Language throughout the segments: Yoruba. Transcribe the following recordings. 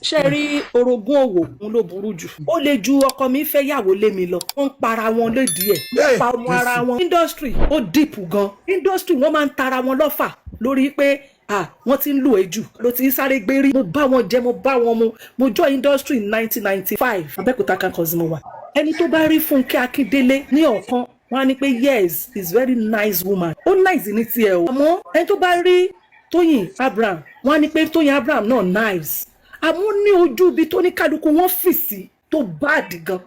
Ṣe rí orogún òwò òun ló burú jù. Ó le ju ọkọ mi fẹ́ yàwó lé mi lọ. Wọ́n ń para wọn lédi ẹ̀, wọ́n pa ọmọ ara wọn. Industry ó deep gan. Industry, wọ́n máa ń tara wọn lọ́fà lórí pé, ah, wọ́n ti ń lò é jù, ló ti ń sáré gbérí. Mo bá wọn jẹ, mo bá wọn mu. Mo join industry in 1995, Abẹ́òkúta campus mo wà. Ẹni tó bá rí Fúnkẹ́ Akíndélé ní ọ̀kan, wọ́n á ní pé, "Yes, is very nice woman." Ó nice ní tiẹ̀ o. Àmọ́ ẹni tó bá rí Tóyìn Abraham, wọ́n á ní pé Tóyìn Abraham náà nice. Àmọ́ ní ojú ibi tó ní kálukú wọn fì sí tó bad gan.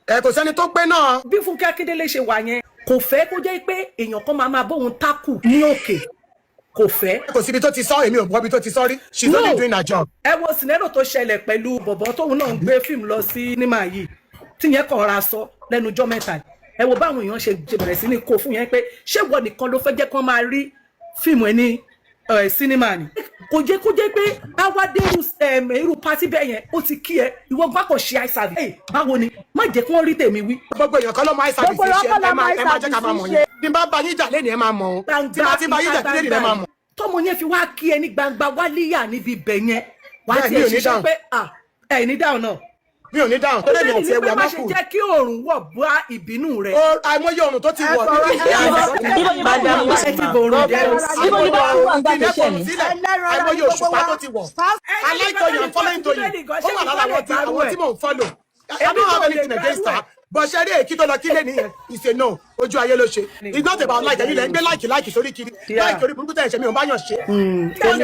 Ẹ kò sẹ́ni tó pé náà. Bí Fúnkẹ́ Akíndélé ṣe wà yẹn, kò fẹ́ kó jẹ́ pé èèyàn kan máa máa bóun tákù ní òkè, kò fẹ́. Kò síbi tó ti sọ, èmi ò gbọ́ ibi tó ti sọ rí. She's No. only doing her job. Ẹ wo scenario tó ṣẹlẹ̀ pẹ̀lú bọ̀bọ̀ tóun náà ń gbé fíìmù lọ sí nímà yìí, tíyẹn kàn ra sọ lẹ́nu ọjọ́ 3 yìí. Ẹ wo báwọn èèyàn ṣe bẹ̀rẹ̀ sí ní kó fún yẹn pé, ṣé ìwọ nìkan ló fẹ́ jẹ́ kán máa rí fíìmù ẹ ní sinimá ni? Kò jẹ́ kó jẹ́ pé àwa dé irú party bẹ́ẹ̀ yẹn, ó ti kí ẹ, ìwọ gbá kò ṣe eye service. Ẹ báwo ni má jẹ́ kí wọ́n rí tèmi wí. Gbogbo èèyàn kan ló máa service Gbogbo èèyàn ṣe kọ́ ló ẹ máa máa ẹ máa jẹ́ ká máa mọ̀ service. yẹn. Bí n bá bá yín jà lẹ́nu, ẹ máa mọ̀ o. Tí bá ti bá yín jà lẹ́nu, ẹ máa mọ̀. Tọmọ yẹn fi wá kí ẹ ní gbangba wálíyà níbi ibẹ̀ yẹn, wá Bẹ́ẹ̀, mi tiẹ̀ ò ní ṣiṣẹ́ dáhùn. pé, ah, ẹ ní dáhùn náà. Mi ò ní dáhùn torí èmi àti ẹwì Má ṣe àmọ́kù. jẹ́ kí òòrùn wọ̀ bá ìbínú rẹ̀. Àìmọye òrùn tó ti wọ̀. Ibo ni bá Ẹ ti bòrùn jẹ́ o. Ibo ni bá wà ń gbà tó ṣẹ̀ mí? Sílẹ̀, àìmọye òṣùpá tó ti wọ̀. I like Toyin, I'm following Toyin. Ó wà lára àwọn tí mò ń follow. I don't have anything against her, but ṣe rí èkí tó lọ kílé nìyẹn, is a no. Ojú ayé ló ṣe. It's not about like. Ẹ̀yin lẹ ń gbé like like sórí kiri. Like orí burúkú tẹ̀ ṣe, mi ò bá yàn ṣe.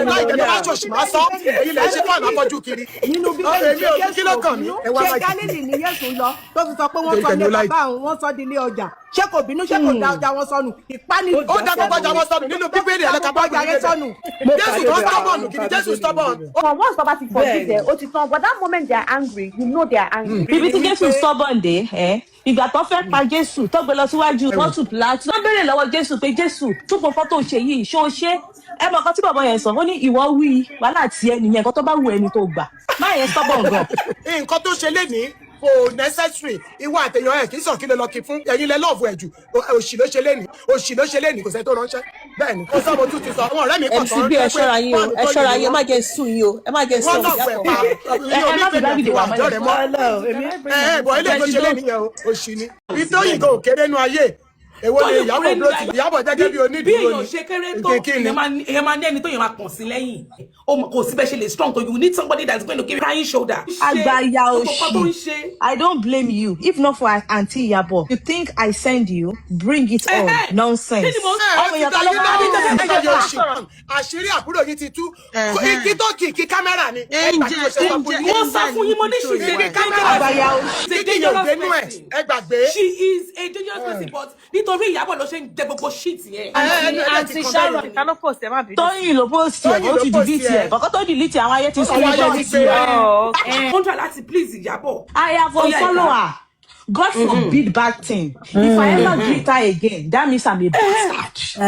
Like ẹ̀ tó bá ṣòṣì máa sọ. Ẹ̀yin lẹ ń ṣe fún àfọ́jú kiri. Nínú Bíbélì, Èmi ò, kí ló kàn mí? Ẹ wá ṣé like. Gálílì ni Yéṣu lọ tó fi sọ pé wọ́n sọ Tẹ̀lé ilé like. bàbá òun, wọ́n sọ di ilé ọjà? Ṣé kò bínú? Ṣé kò da ọjà wọn sọnù? Ìpáni. Ó dá gbogbo ọjà wọn sọnù nínú Bíbélì, ẹ̀lẹ́ka Gbogbo ọjà yẹn sọnù. Jésù tó stubborn kìíní, Jésù stubborn. But once Baba ti forgive Bẹ́ẹ̀ni. them, ó ti tán. But that moment they are angry, you know they are angry. Ibi tí Jésù stubborn dé ẹ, ìgbà tó fẹ́ pa Jésù, tó gbé lọ síwájú mọ́tò Pilato, wọ́n béèrè lọ́wọ́ Jésù pé, "Jésù, túbọ̀ fọ́tò ṣe yìí, ṣó o ṣe ẹ mọ̀ nǹkan tí bàbá yẹn sọ?" Ó ní, "Ìwọ wí, wàhálà tiẹ̀ nìyẹn, nǹkan tó bá wù ẹni tó gbà má yẹn." Stubborn gan. Nǹkan tó ṣe lénìí kò necessary. Ìwọ àtẹ̀yàn ẹ̀ kì í sàn kí ló lọ kí fún. Ẹ̀yin lẹ love ẹ̀ jù. Òṣì ló ṣe lénìí, òṣì ló ṣe lénìí, kò sẹ́ni tó ránṣẹ́. Bẹ́ẹ̀ ni, kó sọ, mo tún ti sọ, àwọn ọ̀rẹ́ mi kọ̀ MC bí, ẹ ṣọ́ra yín o, ẹ ṣọ́ra yín, ẹ má jẹ́ sùn yín o, ẹ má jẹ́ Wọ́n sùn love ẹ̀ pa. Ẹ má fi bá fìdí wà Àjọ rẹ̀ mọ́. Èmi Ẹ ẹ bọ̀, ilé tó ṣe lénìí yẹn o, òṣì ni. Ìtóyìn kò kéré nu ayé. Èwo ni Tóyìn Ìyábọ̀ kéré dúró tì? Ìyábọ̀ jẹ́gẹ́ bí bí onídùúró èèyàn ni. ṣe kéré tó, Kí ni? èèyàn máa ní ẹni tó yẹn máa kàn sí lẹ́yìn. Ó mọ̀, kò sí bẹ́ẹ̀ ṣe lè strong tó, you need somebody that's going to give you crying shoulder. Àgbàyà Gbogbo nǹkan tó ń òṣì. ṣe. I don't blame you. If not for Aunty Iyabo, you think I send you? Bring it on. Nonsense. Kí ni mo ń Ẹ Ọmọ ti èèyàn da kan ló yín máa ń lórí ẹyẹ òṣì. Àṣírí àbúrò yín ti tú. Kí tó kì kí kámẹ́rà ni. Ẹ gbà tí mo ṣe sọ fún yín. Mo sọ fún yín, mo ní she is a Kí kámẹ́rà. Àgbàyà òṣì. Kíkì yóò dénú ẹ̀, ẹ gbàgbé. She is a dangerous person, but nítorí Ìyábọ̀ ló ṣe ń jẹ gbogbo shit yẹn. Àǹtí Sharon. Ta ló post ẹ? Má bínú. Tóyìn ló post ẹ̀, Tóyìn ó ló ti post delete ẹ̀. ẹ̀. Kọ́kọ́ tó delete, àwọn ayé ti Àwọn ayé ti screenshot pé. ẹ̀. Oh, okay. Ó ń try láti please Ìyábọ̀. I have Ó yá, unfollow ìka. her. God forbid bad thing. If I ever greet her again, that means I'm a bastard.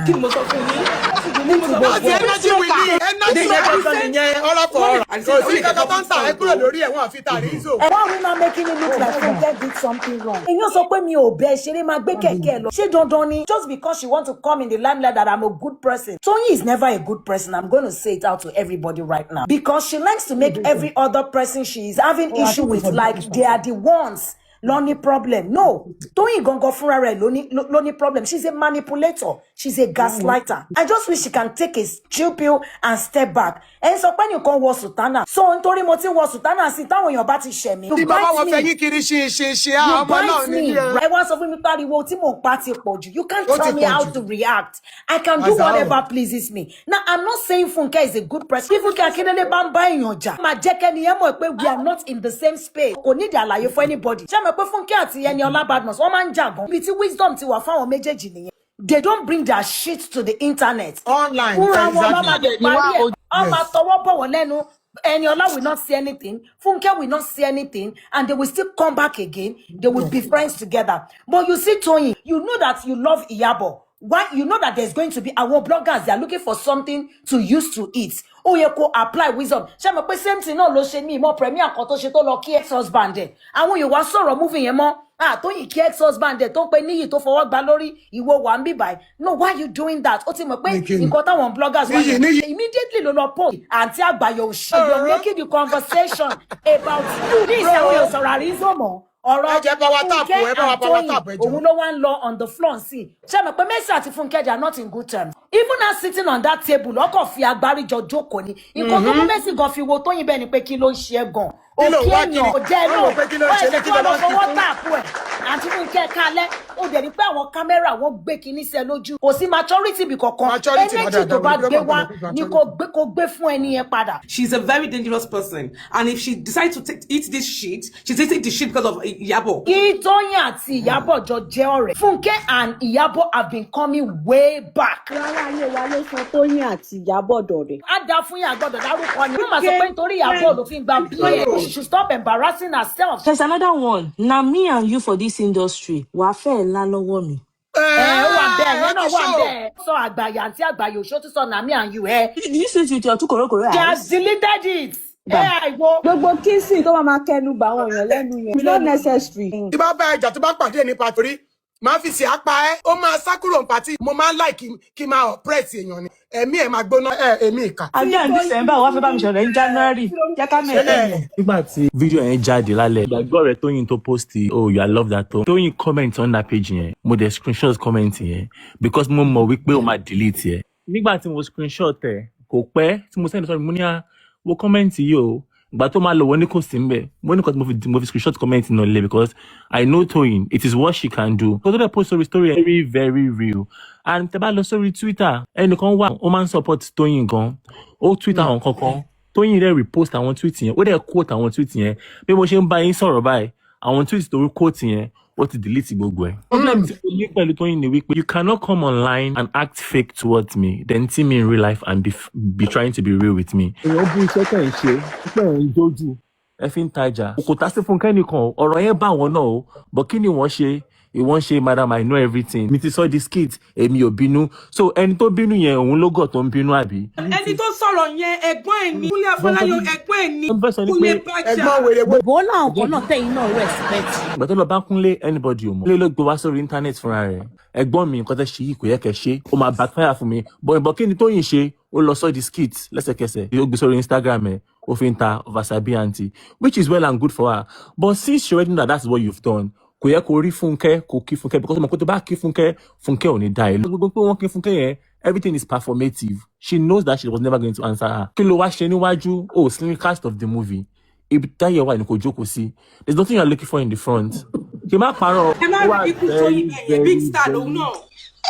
Kí ni mo sọ fún yín? Kí ni mo sọ fún Àti yín? energy we need, energy gangan nìyẹn, ọ̀rọ̀ fọ̀ ọ̀rọ̀. Kò sí kankan tó ń tà ẹ kúrò lórí ẹ̀, wọ́n àfi tàrí ìzò. Why are we now making it look like Funke did something wrong? Èèyàn sọ pé mi ò bẹ ṣeré, máa gbé kẹ̀kẹ́ ẹ lọ. Ṣé dandan ni? Just because she want to come in the limelight that I'm a good person. Toyin is never a good person. I'm going to say it out to everybody right now. Because she likes to make every other person she is having issue with like they are the ones ló ní problem. No, Tóyìn gangan fúnra rẹ̀ ló ní problem. She's a manipulator, she's a gaslighter. I just wish she can take a chill pill and step back. Ẹ ń sọ pé nìkan wọ sùtánà, so nítorí mo ti wọ sùtánà sí, táwọn èèyàn bá ti ṣẹ̀ mí. Tí bàbá wọn fẹ́ yín kiri ṣe ṣe ṣe á You ọmọ náà bite ní me. ní ẹ. Ẹ wá sọ fún mi, pariwo tí mò ń pa ti pọ̀ jù. You can't Ó tell ti me pọ̀ how jù. to react. I can do Àṣà o. whatever pleases me. Now, I'm not saying Funke is a good person. Bí Funke Akindele bá ń bá èèyàn jà, máa jẹ́ kẹ́ni ẹ mọ̀ pé we are not in the same space. Kò ní ìdí àlàyé fún anybody. Ṣé mo pé Funke àti Eniola Badmus, wọ́n máa ń jà gan. Ibi tí wisdom ti wà fáwọn méjèèjì nìyẹn. They don't bring their shit to the internet. Online. Fúnra wọn lọ́ máa Exactly. parí ẹ̀. Wọ́n máa tọwọ́ bọ̀ wọ́n lẹ́nu. Eniola will not see anything. Funke will not see anything. And they will still come back again. They will be friends together. But you see, Toyin, you know that you love Iyabo. Why? You know that there's going to be our bloggers, they are looking for something to use to eat. Ó yẹ kó apply wisdom. Ṣé mo pé same thing náà ló ṣe ní ìmọ̀ premier kan tó ṣe, tó lọ kí ex-husband ẹ̀. Àwọn èèyàn wá sọ̀rọ̀ movie yẹn mọ́. Ah, Tóyìn kí ex-husband ẹ̀ tó ń pe Níyì tó fọwọ́ gba lórí, ìwọ wà ń bì báyìí. No, why you doing that? Ó ti mọ̀ pé Ní kíni? nǹkan táwọn bloggers wá Níyì, Níyì. immediately ló lọ post àǹtí àgbàyọ òṣì. You're making the conversation about you. Ní ìsàwọn èèyàn sọ̀rọ̀ àríńzò mọ́ ọ̀rọ̀ Ẹ jẹ́ bá wa tap, Fúnkẹ́ ẹ bá wa and bá wa Tóyìn, tap, ẹ jọ̀ọ́. òun ló wá ń lọ on the floor sí. Ṣé mọ̀ pé Mercy àti Fúnkẹ́, they are not in good terms. Even as sitting on that table, ọkọ̀ fi agbáríjọ jókòó ni. Nǹkan tó mú Mercy gan fi wo Tóyìn bẹ́ẹ̀ ni pé kí ló ń ṣe é gan. Kí ló ń Òkè wá èèyàn kiri? kò jẹ́ Wọ́n inú. rò pé kí ló ń Ó ṣe ẹ̀ṣẹ̀ létí tí wọ́n lọ lọ́wọ́ sí fọwọ́ fún. tap ẹ̀. Àǹtí Fúnkẹ́ kalẹ̀, ó dẹ̀ ní pé àwọn camera wọ́n gbé kinní sí ẹ lójú. Kò sí maturity bì kankan. Maturity Energy tó bá dáadáa, gbé wá maturity. ni kò gbé fún ẹni yẹn padà. She's a very dangerous person, and if she decides to eat this shit, she's eating the shit because of Iyabo. Kí Tóyìn àti Ìyábọ̀ jọ jẹ́ ọ̀rẹ́. Fúnkẹ́ and Ìyábọ̀ have been coming way back. Rárá, ayé wa ló sọ Tóyìn àti Ìyábọ̀ dọ̀rẹ́. Á dáa fún yín, àgbọ̀dọ̀ dárúkọ ni. Wọ́n máa sọ pé nítorí Ìyábọ̀ ló fi ń gba PA. She should stop embarrassing herself. There's another one. Na me and you for this industry, wàá fẹ́ ẹ̀ lá lọ́wọ́ mi. Ẹ ó wà bẹ́ẹ̀, yẹn náà Ẹ ti wà show. bẹ́ẹ̀. Sọ àgbàyà àti àgbàyà òṣó tún sọ na me and you ẹ. Did you see it with your two korokoro She has eyes? deleted it. Ẹ àìwo. Gbogbo kissing tó máa máa kẹnu bà àwọn èèyàn lẹ́nu yẹn, it's not necessary. Tí bá bá ẹjà, tó bá pàdé ní pàtórí, máa fi ṣe apá ẹ, ó máa sá kúrò ní party. Mo máa ń like kí n máa oppress èèyàn ni, ẹ̀mí ẹ̀ máa gbóná ẹ̀, èmi ìkà. Àjọ ní December, wàá fẹ́ bá mi sọ̀rọ̀ ní January. Jẹ́ ká mẹ́ẹ̀ẹ́ mọ̀. Nígbà tí fídíò yẹn jáde lálẹ́, ìgbàgbọ́ rẹ̀ Tóyìn tó post, "Oh, you, I love that." Tó Tóyìn comment on that page yẹn, mo dẹ̀ screenshot comment yẹn because mo mọ̀ wípé o máa delete yẹn. Nígbà tí mo screenshot ẹ̀, kò pẹ́ tí mo send sọ́rí, mo ní à wo comment yìí o. Ìgbà tó máa lọ wọ́n ní kò sí mbẹ̀. Mo ní nǹkan tí mo fi screenshot comment náà lé because I know Tóyìn, it is what she can do. Kó tó dẹ̀ post sórí story, very very real. And tẹ́ bá lọ sórí Twitter, ẹnìkan wà, ó máa ń support Tóyìn gan, ó tweet àwọn kankan, Tóyìn dẹ̀ repost àwọn tweet yẹn, ó dẹ̀ quote àwọn tweet yẹn. Bí mo ṣe ń bá yín sọ̀rọ̀ báyìí, àwọn tweet tó quote yẹn, ó ti delete gbogbo ẹ̀. Problem tí mo ní pẹ̀lú Tóyìn ni wípé you cannot come online and act fake towards me, then see me in real life and be trying to be real with me. Èèyàn bú iṣẹ́ tẹ̀ ń ṣe pé ẹ̀ ń jójú, ẹ fi ń tajà, kò tá sí Fúnkẹ́ nìkan o, ọ̀rọ̀ yẹn bá wọn náà o, but kí ni wọ́n ṣe? Ìwọ́n ṣe madam I know everything, mi ti sọ di skit, èmi ò bínú. So ẹni tó bínú yẹn, òun ló gọ̀ tó ń bínú àbí? Ẹni tó sọ̀rọ̀ yẹn, ẹ̀gbọ́n ẹ̀ ní Kúnlé Afọláyan, ẹ̀gbọ́n ẹ̀ ní Wọ́n fẹ́ sọ ni Kúnlé pé Bájà. Ẹ̀gbọ́n wèrè wo? Bó láwọn kan náà tẹ̀yìn náà respect. Ìgbà tó lọ bá Kúnlé, anybody ò mọ̀. Kúnlé ló gbé wá sórí internet fúnra rẹ̀. "Ẹ̀gbọ́n mi, nǹkan tẹ́ ṣe yìí kò yẹ kẹ́ ṣe, ó máa backfire fún mi." But ìbọn kí ni Tóyìn ṣe? Ó lọ sọ di skit lẹ́sẹ̀kẹsẹ̀, ó gbé sórí Instagram ẹ̀, ó fi ń ta oversabi aunty, which is well and good for her, but since you already know that that's what you've done, kò yẹ kó rí Fúnkẹ́ kó kí Fúnkẹ́, because ọmọ kó tó bá kí Fúnkẹ́, Fúnkẹ́ ò ní dá ẹ lọ. Gbogbo pé wọ́n kí Fúnkẹ́ yẹn, everything is performative. She knows that she was never going to answer her. Kí ló wá ṣe níwájú? Oh, slim cast of the movie, ibi táyẹ̀ wà ní kò jókòó sí. There is nothing you are looking for in the front. Kì í má parọ́. Ẹ má Ó wà rí ikú Tóyìn very bẹ́ẹ̀ yẹn, big very star very lòun náà.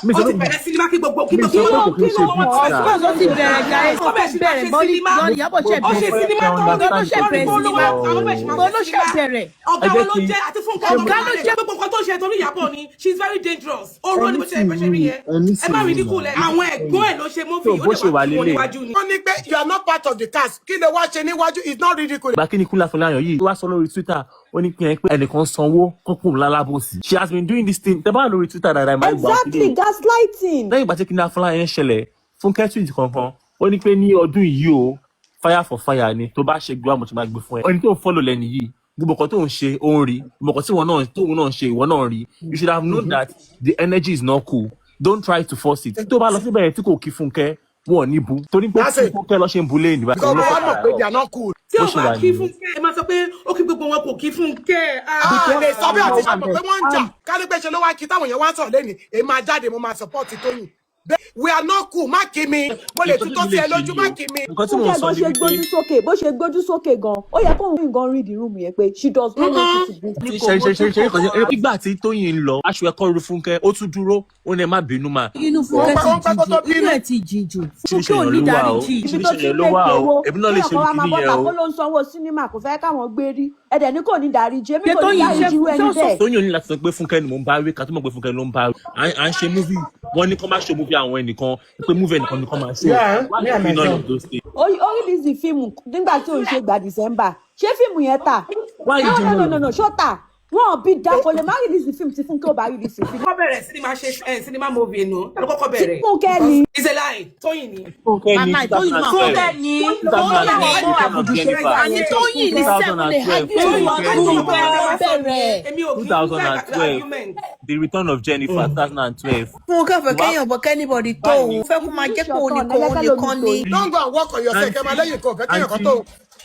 Mi Ó sọ ti pé bẹ̀rẹ̀ sinimá kí gbogbo kí mi gbogbo sọ pé wọn kò kí ń ṣe kí big wọn star. Of course, ó ti bẹ̀rẹ̀ jàre, ó bẹ̀rẹ̀ sí máa bẹ̀rẹ̀ ṣe bọ́lí sinimá. gan Ìyábọ̀ ṣe Ó ṣe bẹ̀rẹ̀. sinimá tó ń Ọ̀gá ló ṣe lórí bẹ̀rẹ̀ fún olówó sinimá. àwọn bẹ̀rẹ̀ sí máa Ọ̀gá ṣe ló ṣe sinimá. bẹ̀rẹ̀. Ọ̀gá Ẹ jẹ́ wọn ló kí jẹ́ àti Fúnkẹ́ ṣé ọmọ Ọ̀gá ló jẹ́. gbogbo nǹkan tó ń ṣe torí Ìyábọ̀ ni. She is very dangerous. Ó rọ́ ni Ẹni bó ṣe bó ṣe rí sùúrù, yẹn. ẹni Ẹ má rí sùúrù dínkù náà. lẹ àwọn ẹ̀gbọ́n ẹ̀ ló ṣe So movie, ó bó dẹ̀ ṣe wá wà kí wọn lélẹ̀. níwájú ni. Wọ́n ní pé you are not part of the cast, kí ló wá ṣe níwájú? It's not ridicule. Ìgbà kí ni Kúnlé Afọláyan yìí wá sọ lórí Twitter, ó ní pé ẹnìkan sanwó kọ́kùn lálábòsí. She has been doing this thing. Tẹ bá wà lórí Twitter dáadáa, ẹ máa gbà Exactly, gaslighting. Lẹ́yìn ìgbà tí Kúnlé Afọláyan ṣẹlẹ̀, Fúnkẹ́ tweet kankan, ó ní pé ní ọdún yìí o, fire for fire ni, tó bá ṣe gbé àmọ̀ tó máa gbé fún ẹ. Ẹni tó ń follow lẹ́nu yìí, gbogbo nǹkan tó ń ṣe ó ń rí, gbogbo nǹkan tí wọn náà tóun náà ń ṣe, ìwọ náà ń rí. You should have known that the energy is not cool. Don't try to force it. Tó bá lọ síbẹ̀ yẹn tí kò kí Fúnkẹ́, wọn ò ní bu torí pé That's it. Fúnkẹ́ lọ ṣe ń bu lẹ́yìn nígbà Because wọ́n mọ̀ pé they are not cool. Tí Bó ò ṣe bá wà kí nìyẹn. Fúnkẹ́, ẹ máa sọ pé ó kí gbogbo wọn, kò kí Fúnkẹ́. A lè sọ bí àti ṣàmọ̀ pé wọ́n ń jà, ká ní pé ṣe ló wá kí táwọn èèyàn wá sọ̀rọ̀ lẹ́nu, èmi máa jáde, mo máa support Tóyìn. Bẹ́ẹ̀, we are not cool. Má kí mi, mo lè Nǹkan tutọ́ tí sí mi lè ẹ ṣe lójú, yìí má o kí mi. Nǹkan tí mò ń Fúnkẹ́ sọ bó ni ṣe wípé gbójú sókè, bó ṣe gbójú sókè gan, ó yẹ kóun gan read the room yẹn pé she does not want you to be. Tí ṣe ṣe ṣe ṣe nǹkan ṣe nígbà tí Tóyìn ń lọ, aṣọ ẹ̀kọ́ ru Fúnkẹ́, ó tún dúró, ó ní ẹ má bínú mà. Inú Ó Fúnkẹ́ pẹ́ ti ó pẹ́ jìn kó jù, tó inú bínú. ẹ̀ ti jìn jù. Ṣe Fúnkẹ́ ò ṣèyàn ní ló wà o, dáríjì. Ibi ṣe tó ti ṣèyàn ń ló wà lékè o, owó, èmi náà lè kéèyàn ṣe kan wá máa kíní yẹn bọ́ta o. kó ló ń sanwó sinimá, kò fẹ́ káwọn gbé rí ẹ̀dẹ̀ ní kò ní dáríjì, èmi Ṣé kò ní Tóyìn ṣe dáríjì irú ṣé ẹni ó sọ bẹ́ẹ̀. Tóyìn ò ní láti sọ pé Fúnkẹ́ ni mò ń bá wí ká tó mọ̀ pé Fúnkẹ́ ló ń bá wí. À ń ṣe movie, wọ́n ní kó má ṣe movie àwọn ẹnìkan, pé movie ẹnìkan ni kó máa ṣe. Yeah, Why me and do you my all son. of those things? Ó release fíìmù nígbà tí òun ṣe gba December, ṣé fíìmù yẹn tà? Why you No, doing no, all no, of no, no, this? ṣó tà? Wọn bí da, kò lè má release film tí Fúnkẹ́ ò bá release film. Kọ́kọ́ bẹ̀rẹ̀ sinimá ṣe ẹ̀ sinimá movie nù. Ta ló kọ́kọ́ Tí bẹ̀rẹ̀? Fúnkẹ́ ni. It's a lie. Tóyìn ni. Fúnkẹ́ ní Wàhálà Tóyìn máa 2012. Fúnkẹ́ ní 2012, Return of Jennifer. Àní Tóyìn ní sẹ́gun lè 2012, hájú Fúnkẹ́ ní. Fúnkẹ́ bẹ̀rẹ̀. Èmi ò kí ń like 2012, argument. The Return of Jennifer, 2012. Fúnkẹ́ fẹ́ kéèyàn bọ̀ kẹ́nìbọ̀dì tó òun fẹ́ kó máa jẹ́ pé òun nìkan òun nìkan ni. Don't go and work on yourself. Kẹ́ máa lẹ́yìn kan ọ̀fẹ́ kéèyàn kan tó.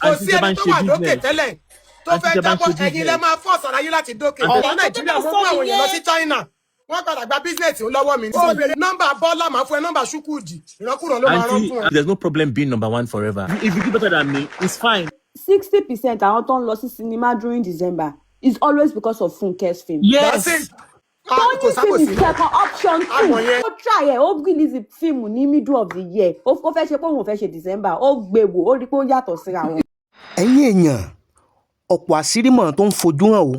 Kò Àǹtí sí tẹ́ bá ẹni ń tó ṣe wà lókè business. tẹ́lẹ̀ tó Àǹtí fẹ́ tẹ́ bá ń jábọ́, ṣe ẹ̀yin lẹ business. máa fọ́ ọ̀sán ayé láti dókè. Àǹtí Ọ̀rọ̀ Nàìjíríà, wọ́n mú àwọn èèyàn lọ sí China, wọ́n padà gba business lọ́wọ́ mi. Ó béèrè nọ́mbà Bọ́lá, máa fún ẹ nọ́mbà Ṣúkúùdì, ìrọ́kùrọ̀ ló máa rán Aunty, fún ẹ. there's no problem being number one forever. If you do better than me, it's fine. 60% àwọn tó ń lọ sí cinema during December is always because of Funke's film. That's it. Ah, kò Tóyìn film sábòsí. is second option two. Àmọ̀ yẹn. Ó try ẹ̀, ó release fíìmù ní middle of the year. Ó fẹ́ ṣe pé òun ò fẹ́ ṣe December, ó gbé wò, ó rí pé ó yàtọ̀ síra wọn. Ẹ̀yin èèyàn, ọ̀pọ̀ àṣírí mọ̀ tó ń fojú hàn o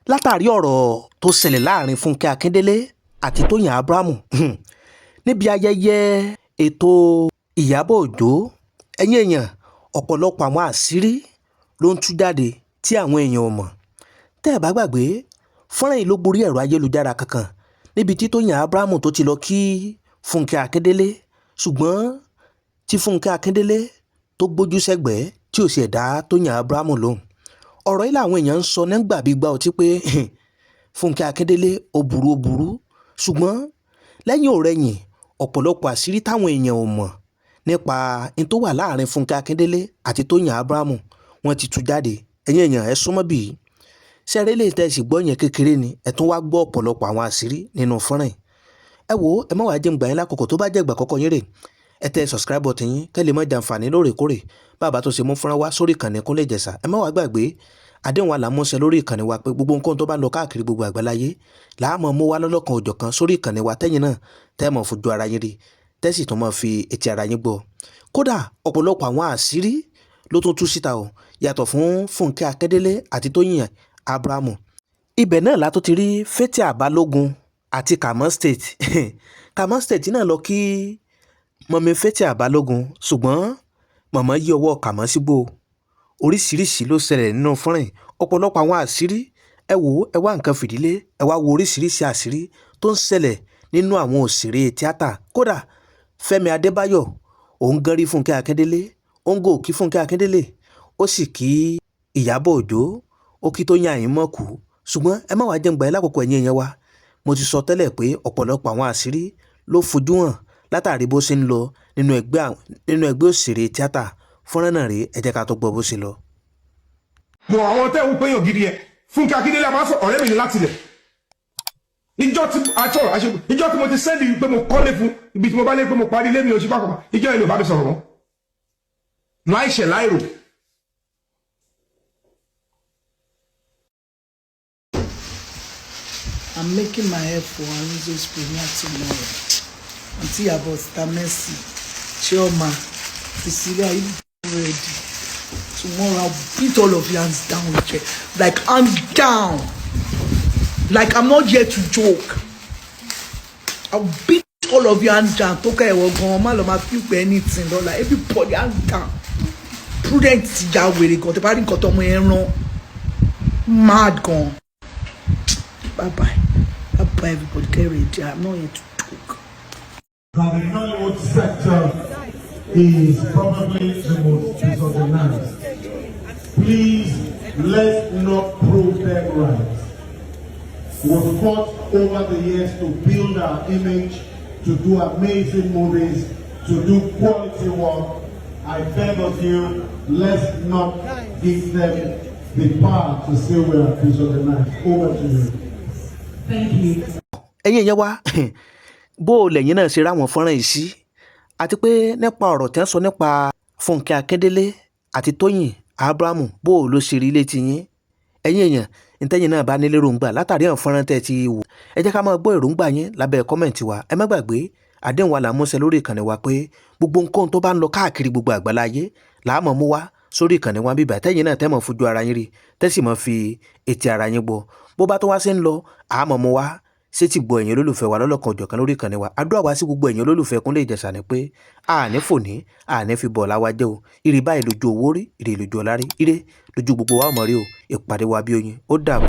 látàrí ọ̀rọ̀ tó ṣẹlẹ̀ láàrin Fúnkẹ́ Akíndélé àti Tóyìn Abrahamu níbi ayẹyẹ ètò Ìyábọ̀ Òjó. Ẹ̀yin èèyàn, ọ̀pọ̀lọpọ̀ àwọn àṣírí ló ń tú jáde tí àwọn èèyàn ò mọ̀. Tẹ́ ẹ̀ bá gbàgbé, fọ́nrán yìí ló gborí ẹ̀rọ ayélujára kankan níbi tí Tóyìn Abrahamu tó ti lọ kí Fúnkẹ́ Akíndélé, ṣùgbọ́n tí Fúnkẹ́ Akíndélé tó gbójú sẹ́gbẹ̀ẹ́ tí ò sì ẹ̀dá Tóyìn Abrahamu lóhùn. Ọ̀rọ̀ yìí làwọn èèyàn ń sọ nígbà bíi gba ọtí pé Fúnkẹ́ Akíndélé ó burú, ó burú. Ṣùgbọ́n lẹ́yìn òrẹ́yìn, ọ̀pọ̀lọpọ̀ àṣírí táwọn èèyàn ò mọ̀ nípa n tó wà láàrin Fúnkẹ́ Akíndélé àti Tóyìn Abrahamu, wọ́n ti tú jáde. Ẹ̀yin èèyàn, ẹ súnmọ́ bíi sẹ́rẹ́ lè tẹ̀sí gbọ́ yẹn kékeré ni, ẹ tún wá gbọ́ ọ̀pọ̀lọpọ̀ àwọn àṣírí nínú fọ́nrán yìí. Ẹ wo, ẹ má wàá jẹun gbà yín lákòókò. Tó bá jẹ́ ìgbà àkọ́kọ́ yín rè, ẹ tẹ subscribe button yín kẹ́ lè má jàǹfààní lóòrèkóòrè bàbá tó ṣe mú fúnra wá sórí ìkànnì Kúnlé Ìjẹ̀ṣà. Ẹ má wàá gbàgbé àdéhùn wa là ń múṣẹ lórí ìkànnì wa pé gbogbo nǹkan tó bá lọ káàkiri gbogbo àgbáláyé làá mọ̀ mú wá lọ́lọ́kan òjọ̀kan sórí ìkànnì wa, tẹ́yìn náà tẹ́ mọ̀ fojú ara yín rí, tẹ́sì tó mọ̀ fi etí ara yín gbọ́. Kódà ọ̀pọ̀lọpọ̀ àwọn àṣírí ló tún tú síta o, yàtọ̀ fún Fúnkẹ́ Akíndélé àti Tóyìn Abrahamu. Ibẹ̀ náà la tó ti rí Fathia Balogun àti Kamo State. Kamo State náà lọ kí mummy Fathia Balogun, ṣùgbọ́n mọ̀mọ́ yí ọwọ́ Kamo sígbó. Oríṣiríṣi ló ṣẹlẹ̀ nínú fọ́nrán yìí, ọ̀pọ̀lọpọ̀ àwọn àṣírí. Ẹ wò ó, ẹ wá nǹkan fìdílé, ẹ wá wo oríṣiríṣi àṣírí tó ń ṣẹlẹ̀ nínú àwọn òṣèré tíátà. Kódà Fẹ́mi Adébáyọ̀, òun gan rí Fúnkẹ́ Akíndélé, òun gò kí Fúnkẹ́ Akíndélé, ó sì kí Ìyábọ̀ Òjó, ó kí Tóyìn Àìmọ̀kù. Ṣùgbọ́n ẹ má wàá jẹun gbà yín lákòókò. Ẹ̀yin èèyàn wa, mo ti sọ tẹ́lẹ̀ pé ọ̀pọ̀lọpọ̀ àwọn àṣírí ló fojú hàn látàrí bó ṣe ń lọ nínú ẹgbẹ́ òṣèré tíátà. Fọ́nrán náà rèé, ẹ jẹ́ ká tó gbọ́ bó ṣe lọ. Bọ̀ àwọn tẹ́ ń péyàn gidi yẹn, Fúnkẹ́ Akíndélé, a máa ń sọ ọ̀rẹ́ mi ní láti ilẹ̀. Ìjọ tí àtọ àṣẹ, ìjọ tí mo ti send pé mo kọ́lé fún, ibi tí mo bá lé pé mo parí ilé mi ò ṣe bá kọ̀ọ̀kan, ìjọ yẹn ló bá mi sọ̀rọ̀ mọ́ láìṣẹ̀ láìrò. I'm making my hair for Arinzo's premiere tomorrow. Aunty Iyabo, Star Mercy, Chioma, Priscilla, you ready? Tomorrow I'll beat all of you hands down with you. Like hands down. Like I'm not here to joke. I'll beat all of you hands down. Tókẹ́ ẹ̀wọ̀ gan-an, má lọ máa feel pé anything lọ́la. Everybody hands down. Prudent ti ya wèrè gan. Tẹ bá rí nǹkan tó ọmọ yẹn rán. Mad gan. Bye bye. Bye bye everybody. Get ready. I'm not here to joke. That the Nollywood sector is probably the most disorganized. Please, let's not prove them right. We've fought over the years to build our image, to do amazing movies, to do quality work. I beg of you, let's not give them the power to say we are disorganized. Over to you. Thank you. Ẹ̀yin èèyàn wa, bó o lẹ̀yin náà ṣe ráwọn fọ́nrán yìí sí, àti pé nípa ọ̀rọ̀ tí wọ́n sọ nípa Fúnkẹ́ Akíndélé àti Tóyìn Abrahamu, bó o ló ṣe rí létí yín? Ẹ̀yin èèyàn, ntẹ́yìn náà bá nílé èròǹgbà látàrí àwọn fọ́nrán tẹ́ ti wò, ẹ jẹ́ ká máa gbọ́ èròǹgbà yín lábẹ́ comment wa. Ẹ má gbàgbé àdéhùn wa là ń múṣẹ lórí ìkànnì wa pé gbogbo nǹkan tó bá ń lọ káàkiri gbogbo àgbáláyé là á mọ̀ mú wá sórí ìkànnì wa bíbà, tẹ́yìn náà tẹ́ mọ̀ fojú ara yín rí, tẹ́ sì mọ̀ fi etí ara yín gbọ́. Bó bá tó wá sí ń lọ, àá mọ̀ mú wá ṣé ti gbọ́ ẹ̀yin olólùfẹ́ wa lọ́lọ́kan òjọ̀kan lórí ìkànnì wa. Àdúrà wa sí gbogbo ẹ̀yin olólùfẹ́ Kúnlé Ìjẹ̀ṣà ni pé àní fòní àní fi bọ̀ láwa jẹ́ o. Ire báyìí lójú owó rí, ire lójú ọlá rí, ire lójú gbogbo wa ò mọ̀ rí o. Ìpàdé wa bí oyin, ó dàbọ̀.